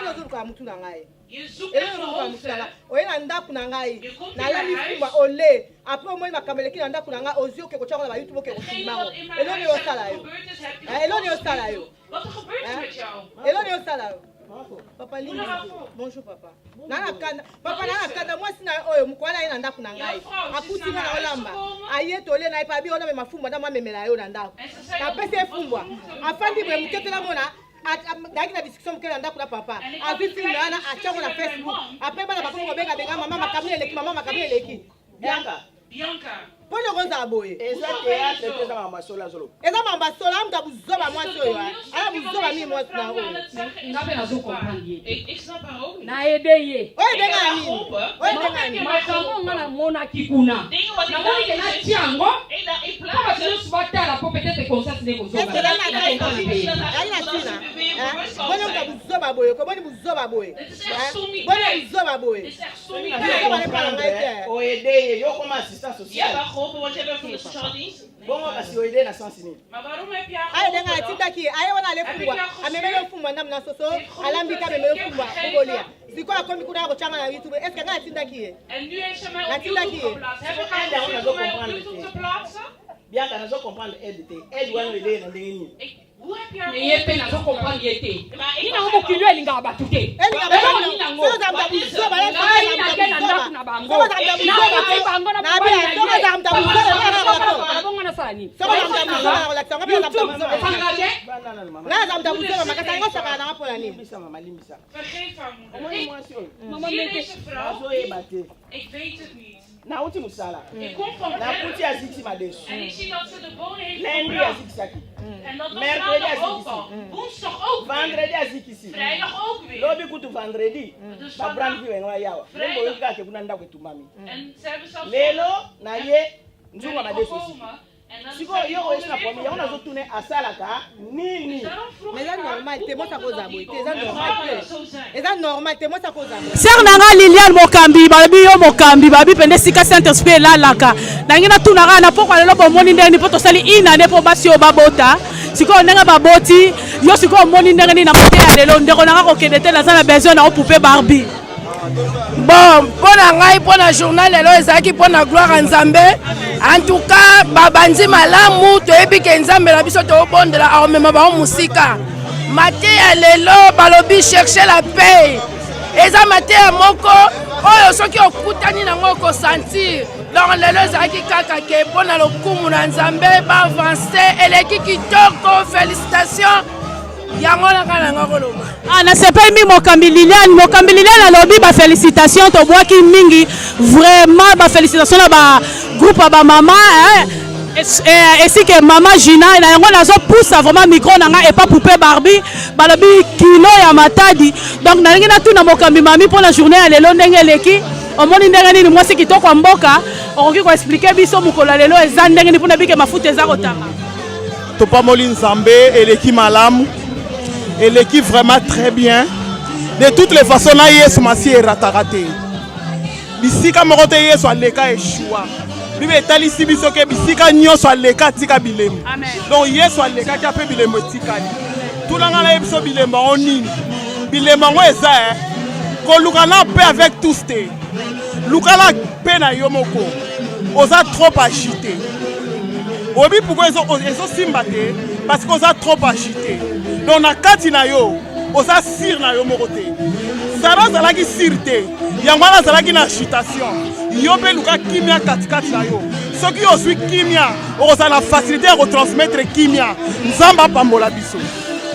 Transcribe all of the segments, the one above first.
Eloko ozoluka mutu na ngai, eloko ozoluka mutu na ngai, oye na ndako na ngai, nalambi fumbwa, ole après omoni makambo eleki na ndako na ngai, ozwi oke kotia ngo na baYouTube, oke kofilmer yango. Eloko nini osala yo? Eloko nini osala yo? Eloko nini osala yo? Papa Lingi, bonjour papa. Na na kanda papa, na na kanda. Mwasi na oyo mokolo na ye na ndako na ngai, akuti nga na olamba, aye tolie na ye pa bi ona mema fumbwa nda mamemela yo na ndako. Napesi ye fumbwa, afandi boye moke te, namona nayaki na discussion moke na ndako na papa, azwi film wana, atiango na Facebook. Apres bana bakomi kobengabenga: "Mama, makambo eleki, mama, makambo eleki." Bianca. Mpo okozala boye? Eza théâtre te, eza makambo ya solo azoloba. Eza makambo ya solo. Amuta buzoba, mwasi oyo aya buzoba mingi, mwasi na oyo. Nga mpe nazocomprendre ye te, nayede ye. Oyo ebengaka nini? Oyo ebengaka nini? Makambo nga namonaki kuna, namoni ke natia yango mpo bato nyonso batala, mpo peut-être conscience nde kozonga. Ezali na ntina boni omuta buzoba boye ko? Boni buzoba boye? Boni buzoba boye? Buzoba nepala ngai te. Oaider ye, yo koma assistant social bongo, kasi oaider na sens nini? Aye ndenge atindaki ye, aye wana alefumbwa, amemeli ofumbwa ndambo na soso, alambi te, amemeli ofumbwa okolia. Sikoyo akomi kuna akotyanga na YouTube. Est-ce ngai atindaki ye? Natindaki ye? Bianca, nazo comprendre aide te. Aide wana oaider ye na ndenge nini? Me ye mpe nazocomprendre ye te. Nini yango? Mokili oyo elingaka bato te. Eloko nini yango? Ngai nake na ndako na bango, nakuti bango na mobali na ye, bongo nasala nini? Efanga te. Ngai aza moto abuzoba makasi, alingo osakana nanga mpona nini? Limbisa mama, limbisa. Omoni mwasi oyo? Mama mete. Nazoyeba te. Nauti mosala, nakuti azikisi madesu. Lundi azikisaki, mercredi azikisi, vendredi azikisi, lobi kutu vendredi babrand vi wengo yawa ndenge oyoki kaka ke kuna ndako etumbami. Lelo na ye nzungu ya madesu esiki. Sikoyo yo oyesi na problème yango, nazotuna asalaka nini? Mais eza normal te, mwasi akozala boye te. Eza normal te, eza normal te, mwasi akozala boye. Sœur na nga Liliane Mokambi, balobi yo mokambi, babi pende esika Saint Esprit elalaka. Nangi natuna kaka na pokwa lelo, bomoni ndenge nini mpo tosali inane mpo basi oyo babota? Sikoyo ndenge baboti yo, sikoyo omoni ndenge nini na mateya lelo? Ndeko nanga, kokende te, naza na besoin na opupe Barbie. Bon, mpo na ngai, mpo na journal lelo, ezalaki mpo na gloire ya Nzambe. En tout cas babandi malamu. Toyebi ke Nzambe na biso toobondela akomema bango mosika. Mateya lelo balobi "Cherche la paix", eza mateya moko oyo soki okutani nango okosentir. Donc lelo ezalaki kaka ke mpo na lokumu na Nzambe, baavance, eleki kitoko, félicitation. Yango naka nanga koloba. Ah, nasepeli mingi mokambi Liliane. Mokambi Liliane alobi bafélicitation, tobwaki mingi vraiment bafélicitation na bagroupe ya bamama esike mama Gina. Na yango nazopusa vraiment micro na ngai epa Poupe Barbie, balobi kilo ya Matadi. Donc nalingi natuna mokambi mami mpona journée ya lelo ndenge eleki, omoni ndenge nini? Mwasi kitoko ya mboka, okoki koexpliquer biso mokolo ya lelo eza ndenge nini mpona bike mafuta eza kotanga? Topamoli Nzambe, eleki malamu, eleki vraiment très bien. De toutes les façons, na Yesu Masi erataka te. Bisika moko te Yesu aleka eshua. Bible etalisi biso ke bisika nyonso aleka atika bilembo. Donc Yesu alekaki ape bilembo etikali. Tunanga na ye biso bilembo yango nini? Bilembo yango eza koluka na paix avec tous te. Luka na paix na yo moko. Oza trop agité. Oyebi pourquoi ezosimba te? Parce que oza trop agité. Donc na kati na yo oza sûr na yo moko te. Sara azalaki sûr te, yango wana azalaki na agitation. Yo mpe luka kimia katikati na yo. Soki ozwi kimia, okozala na facilité ya kotransmettre kimia. Nzambe apambola biso.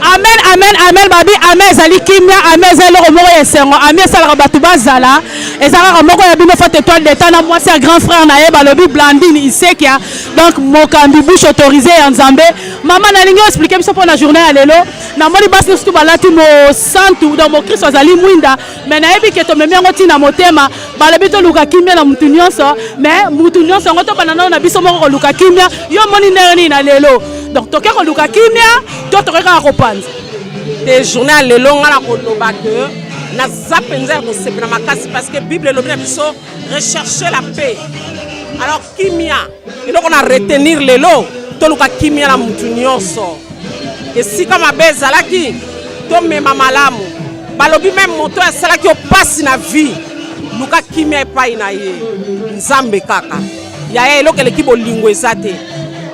Amen, amen, amen. Babi amen ezali kimia, amen eza eloko moko ya esengo, amen esalaka bato bazala. Eza kaka moko ya bino Fate Étoile d'État na mwasi ya grand frère na ye, balobi Blandine Isekia. Donc mokambi, bouche autorisée ya Nzambe. Mama, nalingi oexpliquer biso mpo na journée ya lelo. Namoni basi nyonso balati mosantu, donc mokristo azali mwinda, mais nayebi ke tomemi yango ntina motema. Balobi toluka kimia na mutu nyonso, mais mutu nyonso yango tobanda nano na biso moko koluka kimia. Yo omoni ndenge nini na lelo? Donc toke koluka kimia to toke kaka kopanza? Te, journée ya lelo, nga na koloba ke naza mpenza ya kosepela makasi, parce que Bible elobi na biso "rechercher la paix". Alors kimia, eloko na retenir lelo, toluka kimia na mutu nyonso. Esika mabe ezalaki, tomema malamu. Balobi meme moto oyo asalaki yo pasi na vie, luka kimia epai na ye. Nzambe kaka. Yaya eloko eleki bolingo eza te.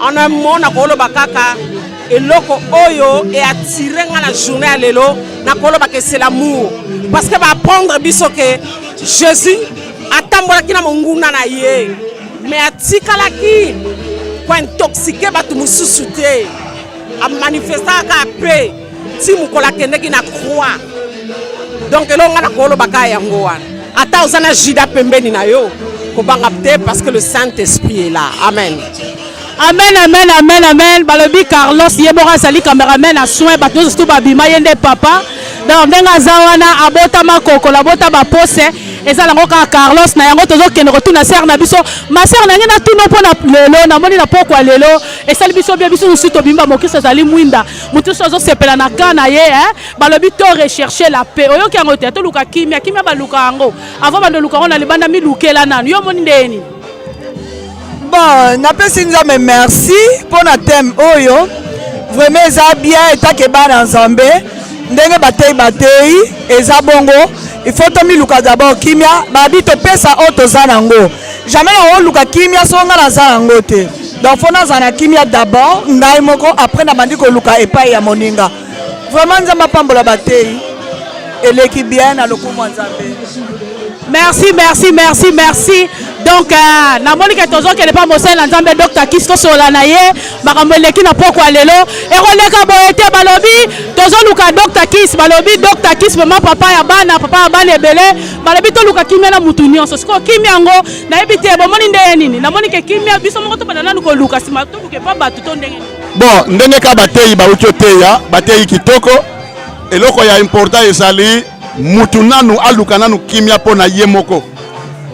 En un mot nakoloba kaka eloko oyo e attire nga na journée ya lelo, nakoloba que c'est l'amour. Parce que ba apprendre biso que Jésus atambolaki na monguna na ye, mais atikalaki ko intoxiquer bato mosusu te. A manifestaka kaka paix ti mokolo akendeki na croix. Donc eloko nga nakoloba kaka yango wana, ata oza na Judas pembeni na yo, kobanga te parce que le Saint-Esprit est là. Amen. Amen, amen, amen, amen. Balobi Carlos ye moko azali cameraman na soin, bato nyonso surtout babima ye nde papa. Donc ndenge aza wana abotama kokola, abota bapose, eza nango kaka Carlos. Na yango tozokende kotuna sœur na biso. Ma sœur, nange natuna mpo na lelo, namoni na pokwa lelo esali biso bien, biso mosusu tobimi ba mokristo azali mwinda, moto nyonso azosepela na ka na ye, eh? Balobi to rechercher la paix, oyoki yango te? Toluka kimia, kimia baluka yango avant bando luka yango na libanda, milukela nanu yo omoni ndenge nini? Bon, napesi Nzambe merci mpo na thème oyo, vraiment eza bien etake bana Nzambe ndenge bateyi bateyi eza bongo. Il faut tomiluka d'abord kimia, babi topesa oyo toza nango. Jamais naoluka kimia so nga naza yango te. Donc faut nazala na kimia d'abord ngai moko, après nabandi koluka epai ya moninga. Vraiment Nzambe apambola bateyi, eleki bien na lokumu ya Nzambe. Merci, merci, merci, merci. Donc euh, namoni ke tozokende mpa mosali na Nzambe Dr Kis, tosolola na ye makambo eleki na pokwa lelo. Ekoleka boye te. Balobi tozoluka Dr Kis, balobi Dr Kis mama papa ya bana, papa ya bana ebele. Balobi toluka kimia na mutu nyonso. Sikoyo kimia yango nayebi te, bomoni ndenge nini? Namoni ke kimia biso moko tobanda nanu koluka, nsima toluka epa bato to ndenge nini? Bon, ndenge ka bateyi bauti oteya, bateyi kitoko. Eloko ya important ezali mutu nanu aluka nanu kimia mpo na ye moko,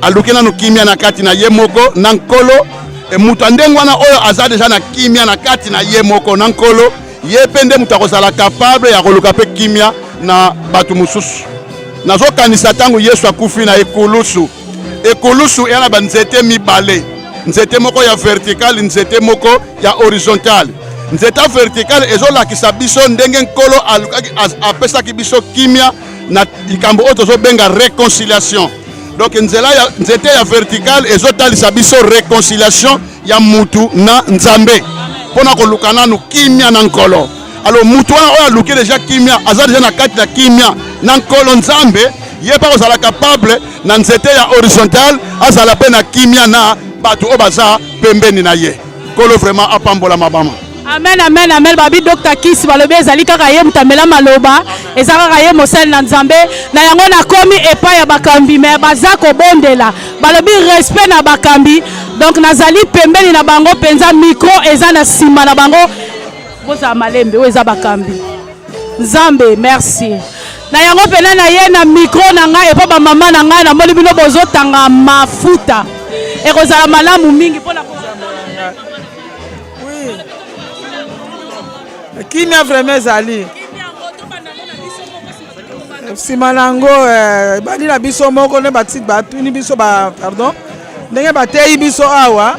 aluki nanu kimia na kati na ye moko na Nkolo. E mutu ya ndenge wana oyo aza deja na kimia na kati na ye moko na Nkolo, ye mpe nde moto akozala capable ya koluka mpe kimia na bato mosusu. Nazokanisa ntango Yesu akufi na ekulusu. Ekulusu eya na banzete mibale, nzete moko ya verticale, nzete moko ya horizontale. Nzete ya verticale ezolakisa biso ndenge Nkolo alukaki, apesaki biso kimia na likambo oyo tozobenga reconciliation. Donc nzela ya nzete ya verticale ezotalisa biso reconciliation ya mutu na Nzambe, mpona koluka nanu kimia na Nkolo. Alors mutu wana oyo aluki deja kimia, aza deja na kati ya kimia na Nkolo Nzambe, ye mpe akozala capable na nzete ya horizontale azala mpe na kimia na bato oyo baza pembeni na ye. Nkolo vraiment apambola mabama. Amen, amen, amen. Babi Dr Kis, balobi ezali kaka ye moto amela maloba, eza kaka ye mosali na Nzambe. Na yango nakomi epai ya bakambi, me baza kobondela, balobi respect na bakambi. Donc nazali pembeni na bango mpenza, micro eza na nsima na bango, bozala malembe, oyo eza bakambi Nzambe. Merci. Na yango mpena na ye na micro na ngai epo bamama na ngai, namoni bino bozotanga mafuta, ekozala malamu mingi mpona kimia. Vraiment ezali nsima na yango, ebandi na biso moko nde batuni biso, pardon, ndenge bateyi biso awa.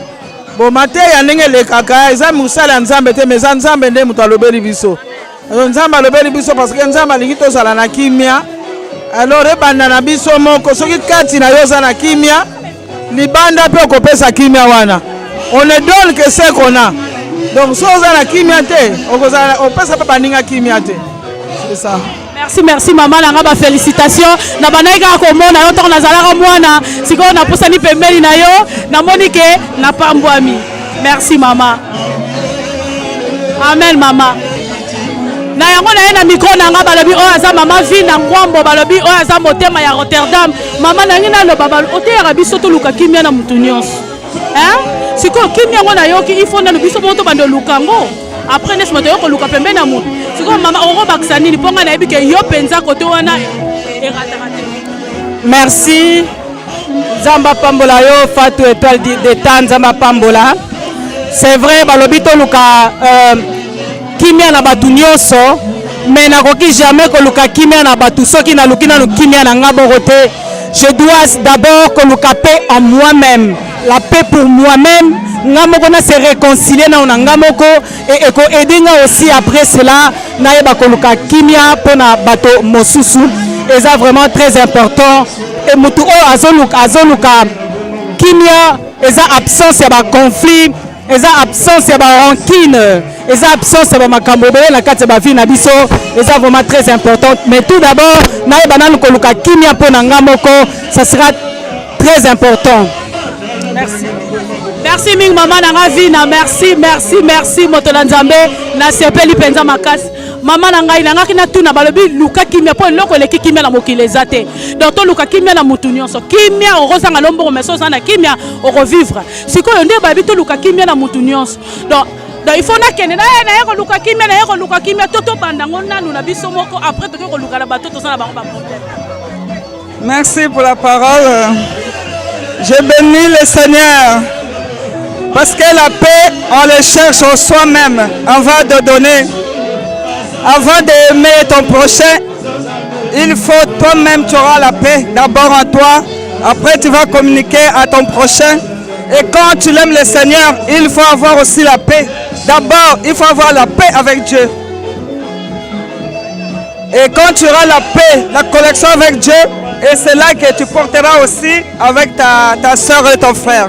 Bo mateya ndenge elekaka eza mosala ya Nzambe te, mais eza Nzambe nde moto alobeli biso. Nzambe alobeli biso parce que Nzambe alingi tozala na kimia. Alors ebanda na biso moko. Soki kati na yo oza na kimia, libanda mpe okopesa kimia wana. On ne donne que ce qu'on a. Donc soki oza na kimia te, okozala opesa mpe baninga kimia te. C'est ça. Merci, merci mama na nga, ba félicitation. Na bandaki kaka komona yo ntango nazalaka mwana, sikoyo napusani pembeni na yo, namoni ke napambwami. Merci mama. Amen mama. Na yango na ye na micro na nga, balobi oyo aza mama vi na Ngwambo, balobi oyo aza motema ya Rotterdam. Mama nangi naloba, oteyaka biso toluka kimia na mutu nyonso, hein? Sikoyo kimia yango nayoki, il faut nanu biso moko tobanda oluka yango, après nde nsima toyo koluka pembeni na motu. Sikoyo mama, okobakisa nini? Mpo ngai nayebi ke yo mpenza kote wana erataka te. Merci, Nzambe apambola yo Fatu Étoile d'État, Nzambe apambola. C'est vrai, balobi toluka kimia na bato nyonso, mais nakoki jamais koluka kimia na bato soki naluki nanu kimia na nga moko te. Je dois d'abord koluka paix en moi-même, la paix pour moi-même, nga moko na se réconcilier nano na nga moko, et ekoaider nga aussi après cela nayeba koluka kimia mpona bato mosusu. eza vraiment très important e motu oyo azoluka azoluka kimia eza absence ya baconflit eza absence ya barancune eza absence ya bamakambo ebele na kati ya bavie na biso eza vraiment très important. Mais tout d'abord, nayeba nanu koluka kimia mpo na nga moko, ça sera très important. Merci, merci mingi, mama na nga Vina. Merci, merci, merci, moto na Nzambe. Nasepeli mpenza makasi. Mama na ngai, nangaki natuna, balobi luka kimia mpo eloko eleki kimia na mokili eza te. Donc toluka kimia na mutu nyonso. Kimia, okozanga lombongo, mais so oza na kimia, okovivre. Sikoyo nde bayebi toluka kimia na mutu nyonso. Donc il faut nakende naye naye koluka kimia, naye koluka kimia to tobanda yango nanu na biso moko, après tokoki koluka na bato toza na bango baproblème. Merci pour la parole. Je bénis le Seigneur parce que la paix, on le cherche en soi-même avant de donner. Avant d'aimer ton prochain, il faut toi-même, tu auras la paix d'abord en toi. Après, tu vas communiquer à ton prochain. Et quand tu l'aimes le Seigneur, il faut avoir aussi la paix. D'abord, il faut avoir la paix avec Dieu. Et quand tu auras la paix, la connexion avec Dieu, et c'est là que tu porteras aussi avec ta soeur et ton frère.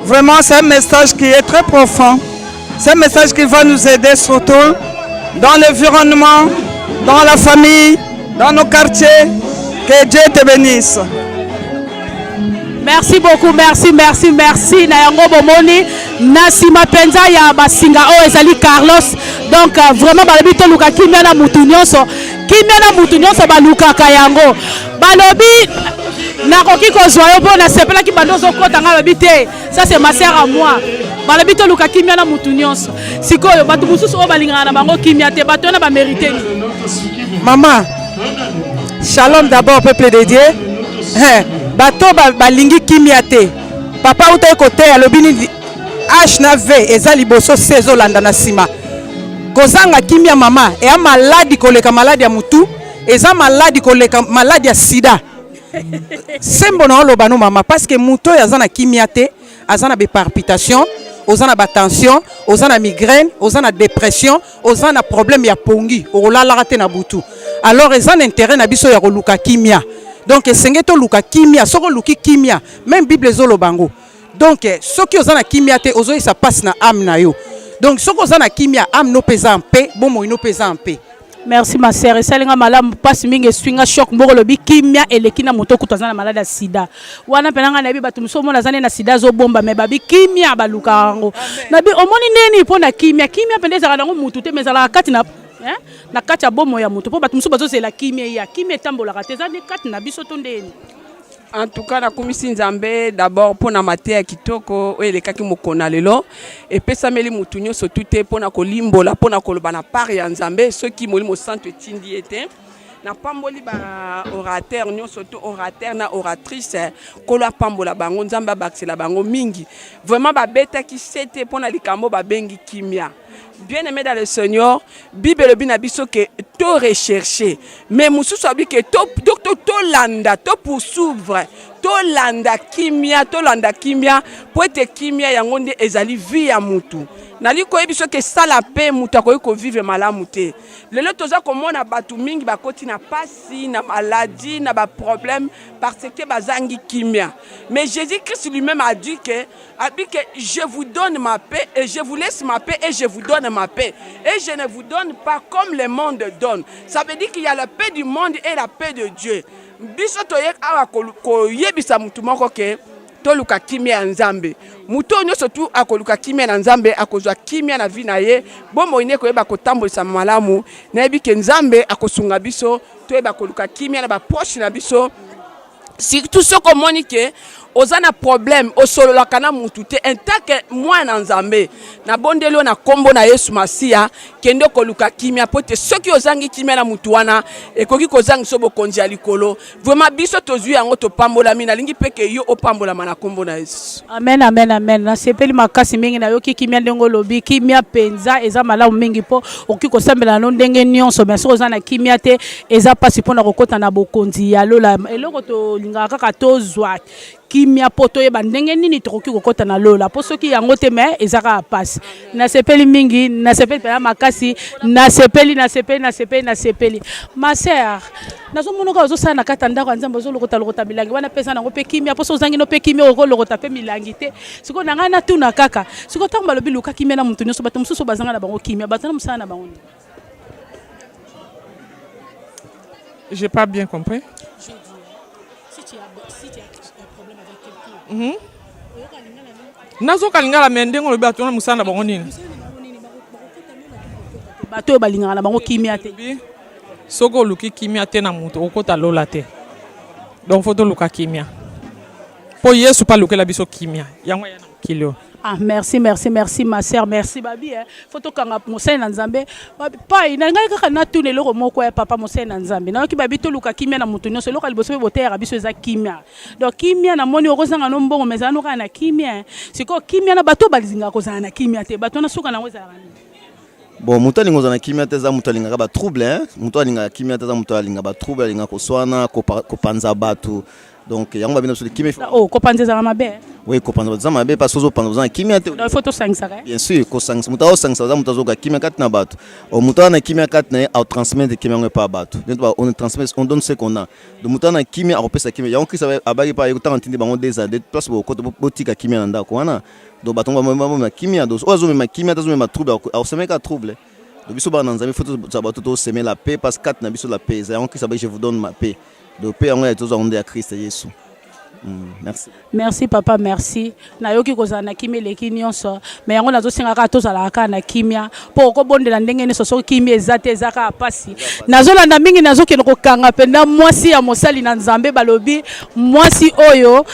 Vraiment, c'est un message qui est très profond. C'est un message qui va nous aider surtout dans l'environnement, dans la famille, dans nos quartiers. Que Dieu te bénisse. Merci beaucoup, merci, merci, merci. Na yango bomoni na nsima mpenza ya basinga oyo ezali Carlos. Donc vraiment balobi toluka kimia na mutu nyonso, kimia na mutu nyonso balukaka yango. Balobi nakoki kozwa yo mpo nasepelaki bando ozokɔta ngai. Balobi te, ça c'est ma sœur à moi. Balobi toluka kimia na mutu nyonso. Sikoyo bato mosusu oyo balingaka na bango kimia te, bato wana bamérite nini? Maman, shalom d'abord, peuple de Dieu. Hein, bato balingi kimia te. Papa utaki koteya, alobi nini? H na V eza liboso, C ezolanda na nsima. Kozanga kimia, mama, eya maladi koleka maladi ya mutu, eza maladi koleka maladi ya sida. Sembo na oloba no, mama, parce que moto oyo aza na kimia te, aza na bapalpitation, oza na batension, oza na migraine, oza na dépression, oza na problème ya pongi, okolalaka te na butu. Alors eza na intérêt na biso ya koluka kimia. Donc esenge toluka kimia. Soki oluki kimia, même Bible ezoloba yango. Donc soki oza na kimia te, ozoyesa mpasi na âme na yo. Donc soki oza na kimia, âme no mpe eza mpe bomoi no mpe eza mpe. Merci, ma sœur. Esalinga malamu, mpasi mingi eswinga choc moko. Olobi kimia eleki na moto kutu aza na maladi ya sida. Wana mpena ngai nayebi bato mosusu, omona aza nde na sida, azobomba, me babi kimia balukaka yango. Nabi omoni ndeni mpo na kimia, kimia mpenza ezalaka nango mutu te, me ezalaka kati na, hein? Na kati ya bomoi ya moto, mpo bato mosusu bazozela kimia eya, kimia etambolaka te, eza nde kati na biso to ndeni. En tout cas, nakumisi Nzambe d'abord mpona mateya kitoko oyo elekaki mokolo na lelo. Epesameli mutu nyonso tu te mpona kolimbola, mpona koloba na part ya Nzambe soki Molimo Santo etindi ye te. Napamboli baorateur nyonso to orateur na oratrice. Nkolo apambola bango, Nzambe abakisela bango mingi. Vraiment babetaki sete mpona likambo babengi kimia. Bien aimé dans le Seigneur, Bible elobi na biso ke to rechercher, mais mosusu abi ke tolanda, to poursuivre, tolanda kimia, tolanda kimia, po ete kimia yango nde ezali vie ya mutu. Nali koyebi soki esala mpe moto akoki kovivre malamu te. Lelo toza komona bato mingi bakoti na pasi, na maladie, na baproblème, parce que bazangi kimia. Mais Jésus Christ lui-même a dit que abi que je vous donne ma paix et je vous laisse ma paix et je vous donne ma paix et je ne vous donne pas comme le monde donne. Ça veut dire qu'il y a la paix du monde et la paix de Dieu. Biso toye awa koyebisa mutu moko ke toluka kimia ya Nzambe. Moto oyo nyonso tu akoluka kimia na Nzambe akozwa kimia na vie na ye, bomoi ne koyeba kotambolisa malamu. Nayebi ke Nzambe akosunga biso toyeba koluka kimia na baproche na biso, surtout soki omoni ke oza na problème, osololaka na mutu te. En tant que mwana na Nzambe, nabondeli oyo na nkombo na Yesu Masiya, kende koluka kimia, po te soki ozangi kimia na mutu wana, ekoki kozangisa bokonzi ya likolo. Vraiment biso tozwi yango, topambolami. Nalingi mpe ke yo opambolama na nkombo na Yesu. Amen, amen, amen. Nasepeli makasi mingi, nayoki kimia ndenge olobi. Kimia mpenza eza malamu mingi, mpo okoki kosambela no ndenge nyonso, mais soki oza na kimia te, eza mpasi mpona kokɔta na bokonzi ya lola. Eloko to Tolingaka kaka tozwa kimia mpo toyeba ndenge nini tokoki kokɔta na lola, mpo soki yango te, me eza kaka mpasi. Nasepeli mingi, nasepeli mpenza makasi, nasepeli, nasepeli, nasepeli, nasepeli. Ma sœur, nazomona kaka ozosala na kati ya ndako ya Nzambe, ozolokotalokota milangi wana mpe eza nango mpe kimia, mpo so ozangi no mpe kimia, okolokota mpe milangi te. Sikoyo na ngai natuna kaka, sikoyo ntango balobi luka kimia na moto nyonso, bato mosusu bazanga na bango kimia, bato na mosala na bango nini? J'ai pas bien compris. Je dis, si tu as un problème avec quelqu'un, Nazoka lingala, me ndenge olobi, bato wana mosala na bango nini? Bato oyo balingaka na bango kimia te. Soki oluki kimia te na moto, okota lola te. Donc faut toluka kimia, mpo Yesu mpe alukela biso kimia, yango aya na mokili oyo. Ah, merci, merci, merci ma sœur, merci babi. Eh. Faut tokanga mosali na Nzambe. Babi, pai na ngai kaka natuna eloko moko ya papa mosali na Nzambe. Nayoki babi toluka kimia na moto nyonso. Eloko ya liboso mpe boteyaka biso eza kimia. Donc kimia, namoni okozanga no mbongo, mais ezala no kaka na kimia. Eh. Sikoyo kimia na bato balingaka kozala na kimia te. Bato wana suka nango ezalaka nini? Bon, moto alinga kozala na kimia te eza moto alingaka batrouble, hein? Moto alingaka kimia te eza moto alingaka batrouble, alingaka koswana, kopanza bato. Donc yango babina biso kimia. Oh, kopanza ezalaka mabe, eh? Oui, kopanza bato eza mabe, parce ozopanza, oza na kimia te. Donc il faut tosangisaka, eh? Bien sûr, kosangisa. Moto aosangisa aza moto azoka kimia kati na bato. O moto aza na kimia kati na ye, aotransmettre kimia yango epa bato. Donc on transmet, on donne ce qu'on a. Donc moto aza na kimia akopesa kimia. Yango Christ abaki pa ye ntango atindi bango deux à deux place, bokota, botika kimia na ndako wana. Donc bato yango bamema kimia. Donc oyo azomema kimia te, azomema trouble, akosemeka trouble. Donc biso bana na Nzambe, faut tozala bato tosemer la paix, parce que kati na biso la paix eza. Yango Christ abaki: "Je vous donne ma paix." Donc paix yango ya tozwa yango nde ya Christ Yesu. Merci. Merci papa, merci. Nayoki kozala na kimia eleki nyonso, me yango nazosenga kaka tozalaka kaka na kimia, mpo okobondela ndenge nyonso, soki kimia eza te, eza kaka mpasi. Nazolanda mingi, nazokende kokanga mpenza mwasi ya mosali na Nzambe. Balobi mwasi oyo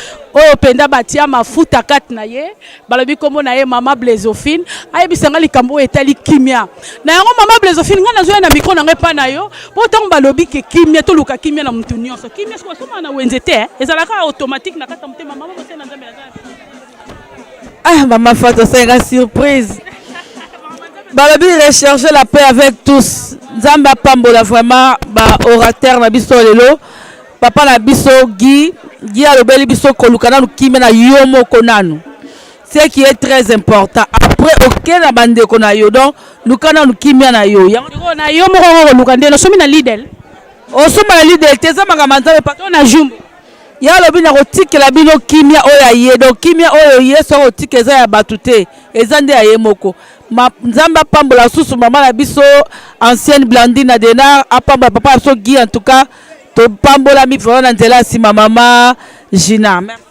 mpenza batia mafuta kati na ye, balobi nkombo na ye mama Blaisofine. Ayebisa nga likambo oyo etali kimia na yango. Mama Blaisofine, ngai nazoya na micro na ngai epa na yo, mpo ntango balobi ke kimia, toluka kimia na motu nyonso, kimia soki basomaka na wenze te, ezalaka automatique na kati ya motema. Mama mosali na Nzambe, naza Ah, Mama Fatou, c'est une surprise. Balobi rechercher la paix avec tous. Nzambe apambola vraiment ba orateur na biso lelo. Papa na biso Guy, Guy alobeli biso koluka nanu kimia na yo moko nanu. Ce qui est très important. Après oke na bandeko na yo, donc luka nanu kimia na yo. Yango Sikoyo na yo moko ngo koluka nde nosomi na Lidl? Osomba na Lidl te, eza makambo ya Nzambe. To na Jumbo. Ye alobi na kotikela bino kimia oyo ya ye. Donc kimia oyo Yesu akotika eza ya bato te, eza nde ya ye moko. Nzambe apambola susu mama na biso ancienne Blandine Adenar, apambola papa na biso Guy. En tout cas topambolami vraiment na nzela ya nsima mama Gina. Merci.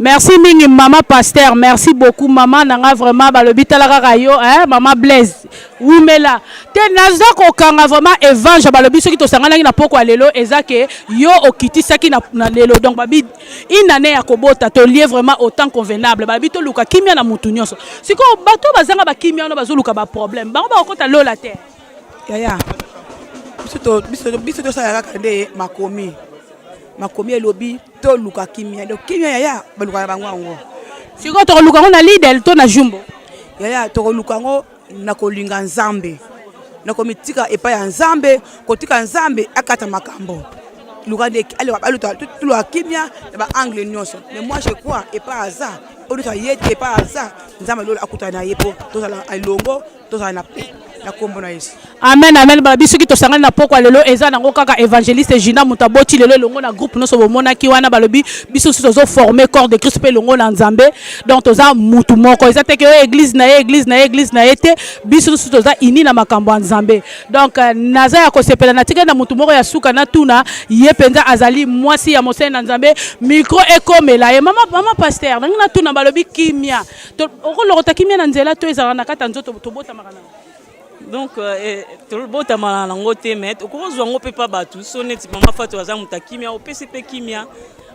Merci mingi mama pasteur, merci beaucoup mama na nga vraiment. Balobi tala kaka yo, hein, mama Blaise wumela te. Naza kokanga vraiment évangile. Balobi soki tosanganaki na poko ya lelo, eza ke yo okitisaki na lelo. Donc babi une année ya kobota, tolie vraiment au temps convenable. Balobi toluka kimia na mutu nyonso. Sikoyo bato bazanga bakimia wana, bazoluka baproblème, bango bakokota lola te. Yaya, biso tosala kaka nde makomi. Makomi elobi toluka kimia. Donc kimia, yaya, baluka na bango yango. Sikoyo tokoluka yango na Lidl to na Jumbo? Yaya, tokoluka yango na kolinga Nzambe, na komitika epai ya Nzambe, kotika Nzambe akata makambo. Luka nde toluka kimia na baangle nyonso. Mais moi je crois epai aza oyo nyonso aye te, epai aza Nzambe alola akutana na ye, mpo tozala elongo, tozala na paix na nkombo na Yesu. Amen, amen. Balobi soki tosangani na pokwa lelo, eza nango kaka évangéliste Gina moto aboti lelo elongo na groupe nyonso bomonaki wana. Balobi biso nyonso tozoforme corps de Christ mpe elongo na Nzambe. Donc toza mutu moko, eza te ke oyo église na ye, église na ye, église na ye te. Biso nyonso toza uni na makambo ya Nzambe. Donc naza ya kosepela. Natikali na mutu moko ya suka, natuna ye mpenza, azali mwasi ya mosali na Nzambe. Micro ekomela ye. Mama pasteur, nangi natuna, balobi kimia, okolokota kimia na nzela to ezalaka na kati ya nzoto, tobotamaka na? Donc tobotama na yango te, mais tokozwa yango mpe pa bato. So neti mama Fato aza moto ya kimia, opesi mpe kimia.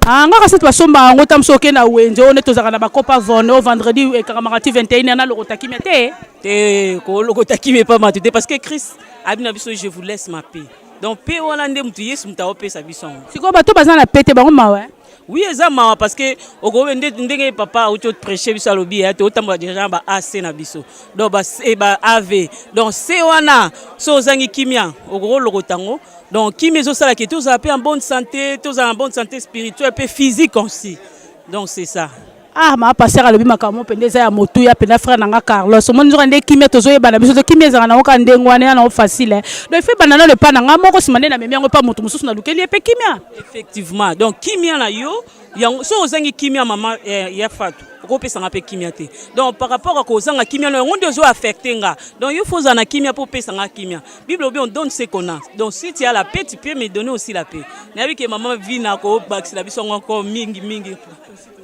Ah, nga kasi basomba yango ta mosu, oke na wenze oyo nde tozalaka na bakopa vone oyo vendredi ekangamaka ti 21, nalokota kimia te? Te, kolokota kimia epa bato te, parce que Christ abi na biso: "Je vous laisse ma paix." Donc paix wana nde motu Yesu moto aopesa biso yango. Sikoyo bato baza na paix te, bango mawa, eh? Oui, eza mawa, parce que okobe nde ndenge papa auti oprêche biso, alobi ya totambola déjà na ba AC na biso, donc ba C, ba AV. Donc C wana, so ozangi kimia, okokolokota yango. Donc kimia ezosala ke tozala mpe en bonne santé, tozala en bonne santé spirituelle mpe physique aussi. Donc c'est ça. Ah ma pasteur alobi makambo mpenza eza ya motuya mpenza frère na nga Carlos omoni nzoka nde kimia tozoyebana biso to kimia ezalaka nango kaka ndenge wana ya nango facile donc il faut ebanda nano epa na nga moko nsima nde namemi yango epa moto mosusu nalukeli ye mpe kimia. Effectivement donc kimia na yo yango soki ozangi kimia mama eh, ya Fatou okopesa nga mpe kimia te donc par rapport à kozanga kimia na yango nde ozo affecte nga donc yo faut ozala na kimia mpo opesa nga kimia. Bible elobi on donne ce qu'on a. Donc si tu as la paix, tu peux me donner aussi la paix. Nayebi ke maman Vina akobakisela biso yango encore mingi mingi.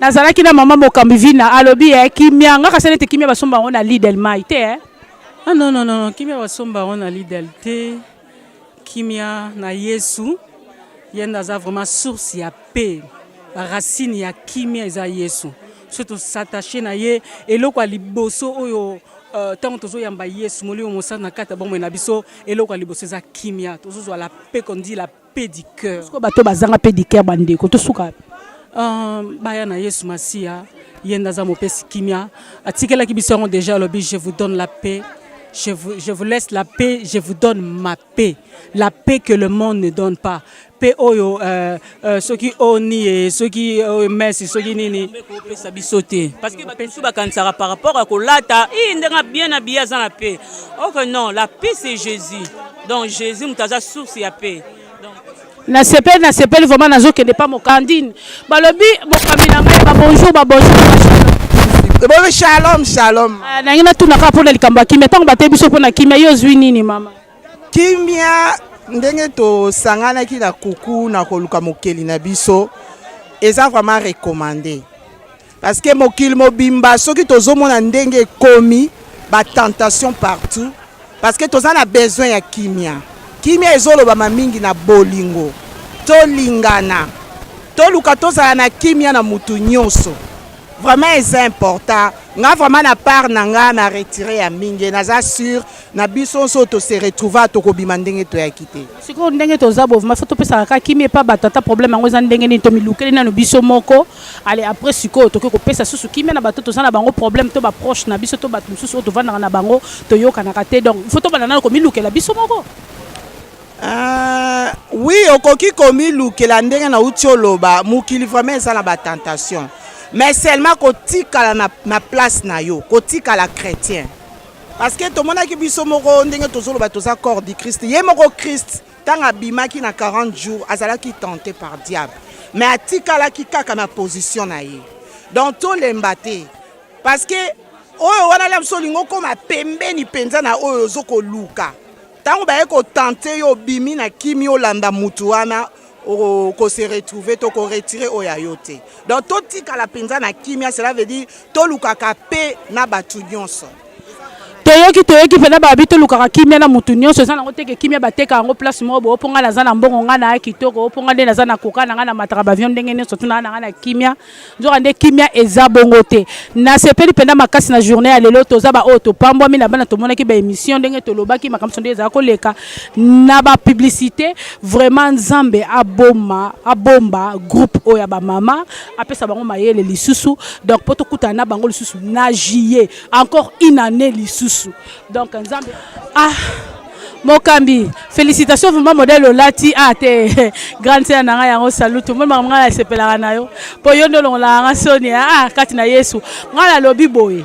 Nazalaki na mama mokambi Vina alobi eh, kimia nga kasi nete kimia basomba yango na Lidl mai te eh. Ah non non non, kimia basomba yango na Lidl te. Kimia na Yesu ye nde aza vraiment source ya paix. Ba racine ya kimia eza Yesu. Soki to s'attacher na ye eloko ya liboso oyo Tango tozo yamba Yesu molimo mosantu na kati ya bomoi na biso, eloko ya liboso eza kimia. Tozo zwa la paix qu'on dit la paix du cœur. Sikoyo bato bazanga paix du cœur ba ndeko tosuka wapi? Baya na Yesu Masiya, ye nde aza mopesi kimia. Atikelaki biso yango dejà, alobi je vous donne la paix, je vous, je vous laisse la paix, je vous donne ma paix, la paix que le monde ne donne pas. Paix oyo euh, euh, soki oni e soki OMS soki nini kopesa biso te parce que bato mosusu bakanisaka par rapport ya kolata i ndenge bien habillé aza na paix ok non la paix c'est Jésus donc Jésus moto aza source ya paix. Nasepeli nasepeli vraiment nazokende pa mokandine balobi mokambi na ngai ba bonjour ba bonjour ba shalom shalom. Ah, nangi natuna kaka mpona likambo ya kimia ntango bateyi biso mpona kimia yo ozwi nini mama? Kimia ndenge tosanganaki na kuku na koluka mokeli na biso eza vraiment recommande parce que mokili mobimba soki tozomona ndenge ekomi ba tentation partout parce que toza na besoin ya kimia. Kimia ezolobama mingi na bolingo, tolingana, toluka tozala na kimia na mutu nyonso. Vraiment eza important nga vraiment na part na nga na retire ya mingi naza sur na biso nso to se retrouva tokobima ndenge toyaki te. Sikoyo ndenge toza boye vraiment faut topesaka kaka kimia epa bato ata problème yango eza ndenge nini tomilukeli nanu biso moko ale après sikoyo tokoki kopesa susu kimia na bato toza na bango problème to ba proche na biso to bato mosusu oyo tovandaka na bango toyokanaka te donc il faut tobanda nanu komilukela biso moko. Euh, oui okoki komilukela ndenge nauti oloba mokili vraiment eza na batentation mais seulement kotikala na, na place na yo kotikala chrétien parce que tomonaki biso moko ndenge tozoloba toza corps du christ ye moko christ ntango abimaki na 40 jours azalaki tenté par diable mais atikalaki kaka na position na ye donc tolemba te parce que oyo wana lia biso olingi okoma pembeni mpenza na oyo ozo koluka Tango baye ko tenter yo obimi na kimi olanda mutu wana oko se retrouver to ko retirer oyo ya yo te. Donc totikala penza na kimia cela veut dire tolukaka paix na batu nionso. Toyoki toyoki pena babi tolukaka kimia na mutu nionso eza nango te ke kimia bateka yango place moko boye po nga naza na mbongo nga na kitoko po nga nde naza na koka na nga na mataka ba avion ndenge nionso tuna na nga na kimia Nzoka nde kimia eza bongo te. Nasepeli penza makasi na journee ya lelo toza ba oyo topambwami na bana tomonaki ba emission ndenge tolobaki makambo nde ezala koleka na ba publicite vraiment Nzambe aboma abomba groupe oyo ya ba mama apesa bango mayele lisusu donc po tokutana na bango lisusu na juillet encore une année lisusu donc Nzambe ah Mokambi, félicitations vraiment modèle olati ah te grande sœur na ngai yango salut tout le monde makambo ngai nasepelaka na yo mpo yo nde olongolaka nga soni ah kati na Yesu ngai nalobi boye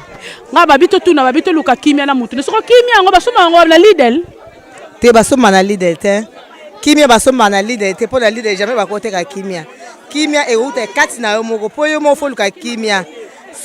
ngai babi totuna babi toluka kimia na mutu soko kimia yango basomba yango na Lidl te basomba na Lidl te kimia basomba na Lidl te mpo na Lidl jamais bakoteka kimia kimia euta kati na yo moko mpo yo moko foluka kimia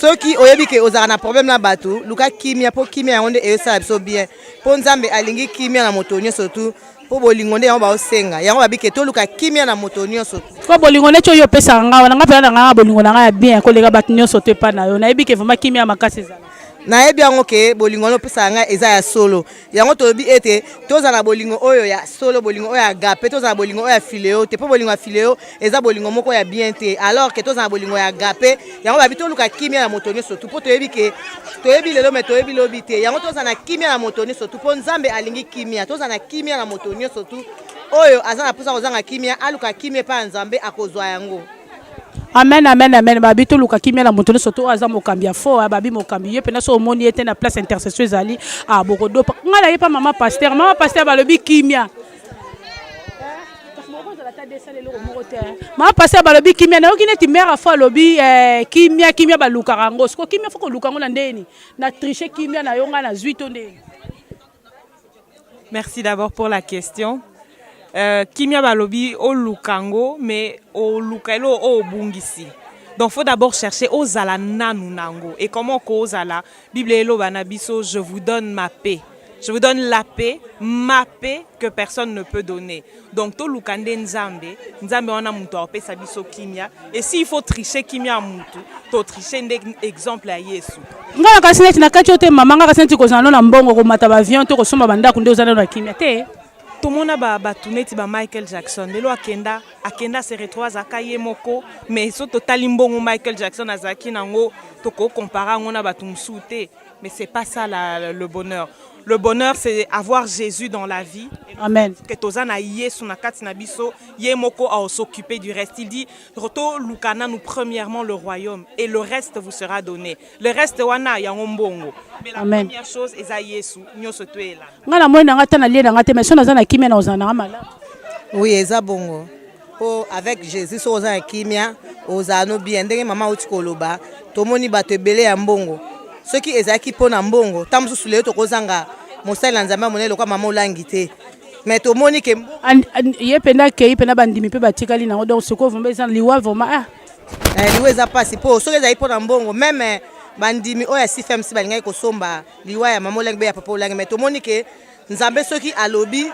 soki oyebi ke ozalaka na problème na bato luka kimia mpo kimia yango nde eyosala biso bien Mpo Nzambe alingi kimia na moto nyonso tu, mpo bolingo nde yango baosenga. Yango babi ke toluka kimia na moto nyonso tu. Ko bolingo neti oyo opesaka nga wana, nga mpenza na nga bolingo na nga ya bien koleka bato nyonso tu epa na yo. Nayebi ke vraiment kimia ya makasi ezala. Nayebi yango ke bolingo wana opesaka nga eza ya solo. Yango tolobi ete tozala na bolingo oyo ya solo, bolingo oyo ya agape, tozala na bolingo oyo ya phileo te, mpo bolingo ya phileo eza bolingo moko ya bien te, alors ke tozala na bolingo ya agape. Yango babi toluka kimia na moto nyonso tu, mpo toyebi ke toyebi lelo me toyebi lobi te. Yango tozala na kimia na moto nyonso tu, mpo Nzambe alingi kimia. Tozala na kimia na moto nyonso tu. Oyo aza na mposa kozanga kimia, aluka kimia epai ya Nzambe, akozwa yango. Amen amen amen babi toluka kimia na moto nyonso to aza mokambi ya fort babi mokambi ye mpena so omoni ye te na place intercession ezali ah bokodopa ngai naye pa mama pasteur mama pasteur balobi kimia. ata desala eloko moko te. Mama pasteur balobi kimia nayoki neti mère afo alobi eh, kimia kimia balukaka yango siko kimia fo koluka yango na ndeni na triche kimia na yo ngai nazwi to ndeni. Merci d'abord pour la question. Euh, kimia balobi oluka yango mais oluka eloko oyo obungisi. Donc faut d'abord chercher ozala nanu nango et comment kozala Bible eloba na biso je vous donne ma paix. Je vous donne la paix, ma paix que personne ne peut donner. Donc toluka nde Nzambe, Nzambe wana mutu akopesa biso kimia. Et s'il faut tricher kimia ya mutu, to tricher nde exemple ya Yesu. Nga nakasi neti na kati yo te mama, nga kasi neti kozala no na mbongo komata ba avion to kosomba ba ndako nde oza nano na kimia te. Tomona ba batu neti ba Michael Jackson lelo akenda akenda se retrouver azalaka ye moko mais soki totali mbongo Michael Jackson azalaki nango toko comparer yango na batu mosusu te. Mais c'est pas ça la, le bonheur. Le bonheur c'est avoir Jésus dans la vie. Amen. Que toza na Yesu na kati na biso, ye moko a s'occuper du reste. Il dit roto lukana nous premièrement le royaume et le reste vous sera donné. Le reste wana yango mbongo. Mais la Amen. première chose eza Yesu, nyoso to elanda. Nga na moi na nga ta na lie na nga te mais so naza na kimia na ozala na nga malamu. Oui, eza bongo. Po avec Jesus soki oza na kimia ozala no bien ndenge mama auti koloba tomoni bato ebele ya mbongo soki ezalaki mpo na mbongo ntango mosusu lelo tokozanga mosali na nzambe ya monene lokola mama olangi te mais tomoni ke ye mpenza akei mpenza bandimi mpe batikali nango donc sikoyo vraimen eza liwa vraiment ah eh, liwa eza mpasi mpo soki ezali mpo na mbongo meme eh, bandimi oyo ya cfmc balingaki kosomba liwa ya mama olangi mpe ya papa olangi mais tomoni ke Nzambe soki alobi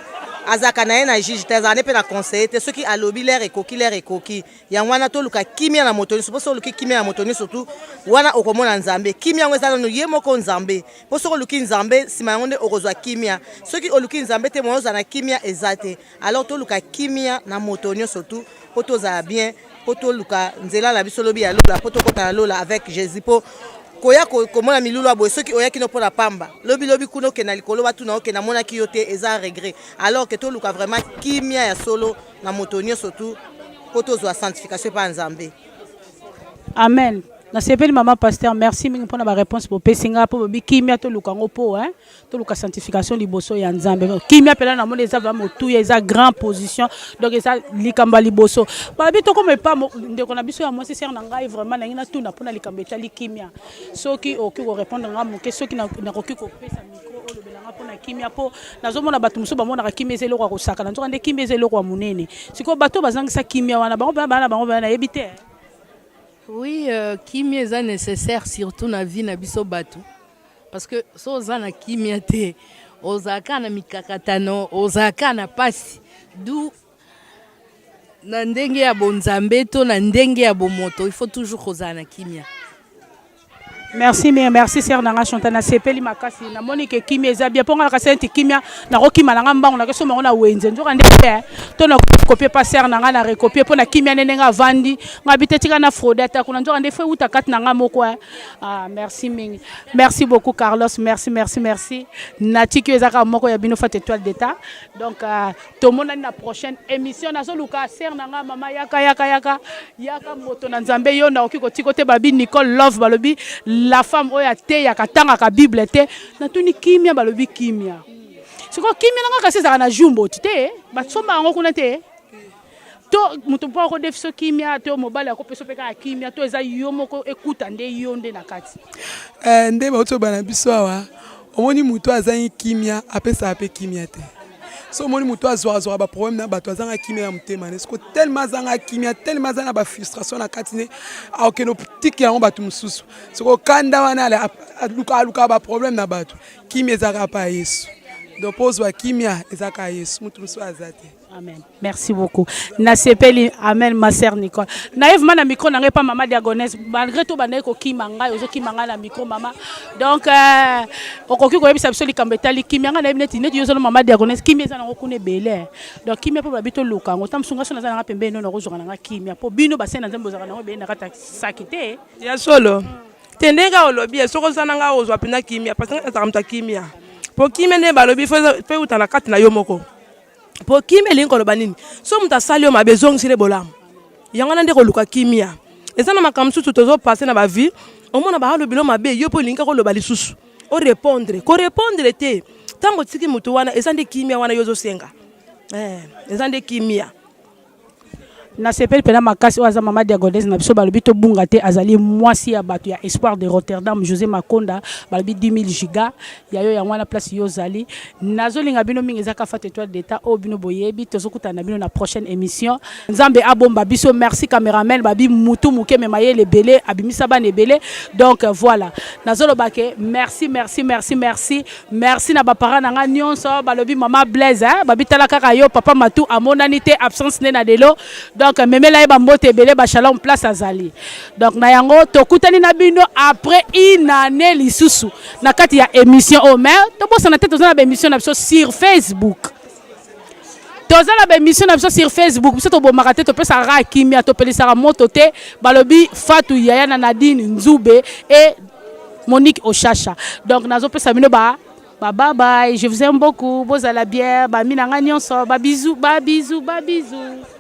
azalaka na ye na juge te azalaka ne mpe na conseiller te soki alobi lere ekoki lere ekoki yango wana toluka kimia na moto nyonso mpo soki oluki kimia na moto nyonso tu wana okomona nzambe kimia yango eza nano ye moko nzambe mpo soki oluki nzambe nsima yango nde okozwa kimia soki oluki nzambe te moyen ozala na kimia eza te alors toluka kimia na moto nyonso tu mpo tozala bien mpo toluka nzela na biso lobi ya lola mpo tokɔta na lola avec jésus mpo koya komona milulu ya boye soki oyaki no mpo na pamba lobi lobi kuna okenda likolo batuna oke namonaki yo te eza regret alors ke toluka vraiment kimia ya solo na moto nyonso tu mpo tozwa sanctification epai ya nzambe. Amen. Nasepeli mama pasteur, merci mingi mpona ba réponse bopesi nga mpo bobi kimia toluka yango mpo hein toluka sanctification liboso ya Nzambe. Kimia pela na moni eza vraiment motuya, eza grand position, donc eza likambo ya liboso. Balobi tokoma epa ndeko na biso ya mwasi sœur na ngai vraiment nangi natuna mpona likambo etali kimia. Soki okoki ko répondre nga moke, soki nakoki kopesa micro olobela nga mpona kimia mpo nazomona bato mosusu bamonaka kimia eza eloko ya kosakana, nzoka nde kimia eza eloko ya monene. Sikoyo bato bazangisa kimia wana bango mpena bana na bango mpena nayebi te. Oui, euh, kimia eza nécessaire surtout na vie na biso bato. Parce que so oza na kimia te, ozalaka na mikakatano, ozalaka na pasi. D'où na ndenge ya bonzambe to na ndenge ya bomoto, il faut toujours kozala na kimia. Merci mingi, merci sœur nanga Chantal, nasepeli makasi, namoni ke kimia eza bien, mpo nga nakasi neti kimia, nakokima nanga mbangu, nakesomba yango na wenze, nzoka nde eh, to na kopie pa sœur nanga na recopie mpo na kimia nde ndenge avandi, nga bi te tika na fraude ata kuna, nzoka nde fo ewuta kati na nga moko eh. Ah, merci mingi. Merci beaucoup Carlos, merci merci merci. Natiki eza kaka moko ya bino fat étoile d'état. Donc euh, tomonani na prochaine émission nazoluka sœur na nga mama yaka yaka yaka yaka moto na Nzambe yo nakoki kotiko te babi Nicole Love balobi la femme oyo ateyaka atangaka Bible te natuni kimia balobi kimia. Sikoyo kimia na nga kasi ezalaka na jumbo te basomba yango kuna te. To moto mpo akodefiso kimia to mobali akopesa mpe kaka kimia to eza yo moko ekuta nde yo nde na kati. Eh, nde bauti obana biso awa omoni moto azangi kimia apesaka mpe kimia te so omoni moto azwakazwaka baproblème na bato azanga kimia na motema ne siko telema azanga kimia telema aza na bafrustration na kati ne akokende otikela yango bato mosusu soko kanda wana alukaka baproblème na bato kimia ezalaka pa yesu donc mpo ozwa kimia ezalaka yesu moto mosusu aza te Amen. Merci beaucoup. Nasepeli. Amen, ma sœur Nicole. Naïve na micro na pas maman diagonesse malgré tout bandaki kokima ngai ozokima ngai na micro mama. Donc euh, okoki koyebisa biso likambo etali kimia ngai nayebi neti neti yo ozala mama diagonesse kimia eza nango kuna ebele. Donc kimia mpo babi toluka yango ntango mosusu ngai so naza nanga pembeni no nakozwaka nanga kimia mpo bino basali na Nzambe bozalaka nango ebele na kati ya saki te. Ya solo. Te ndenge kaka olobi ye soki oza na ngai ozwa mpenza kimia parce que ngai nazalaka moto ya kimia mpo kimia nde balobi fo euta na kati na yo moko. Po kimia elingi koloba nini? Soki moto asali yo mabe zongisela ye bolamu. Yango wana nde koluka kimia. Eza na makambo mosusu tozo passer na ba vie, omona ba alobeli yo mabe, yo pe olingi kaka oloba lisusu, o repondre. Ko repondre te. Tango otiki moto wana, eza nde kimia wana yo ozo senga. Eh, eza nde kimia. Nasepeli pena makasi oyo aza mama diagonese na biso balobi tobunga te azali mwasi ya bato ya espoir de Rotterdam Jose Makonda balobi 10000 giga ya yo yango wana place yo ozali nazolinga bino mingi eza ka Fatu Etoile d'Etat oyo bino boyebi tozokutana na bino na prochaine émission Nzambe abomba biso merci cameraman babi mutu muke me mayele ebele abimisa bana ebele donc voilà nazoloba ke merci merci merci merci Merci na ba parents na nga nionso balobi maman Blaise hein babi tala kaka yo papa Matou amonani te absence nde na lelo donc memela ye ba mbote ebele ba shalom place azali donc na yango tokutani na bino après une année lisusu na kati ya émission oyo mais tobosana te toza na ba émission na biso sur Facebook toza na baémission na biso sur facebook biso tobomaka te topesaka kaka kimia topelisaka moto te balobi fatu yaya na nadine nzube et monique oshasha donc nazopesa bino ba ba bye bye je vous aime beaucoup bozala bien bami na ngai nyonso ba bisous ba bisous ba bisous.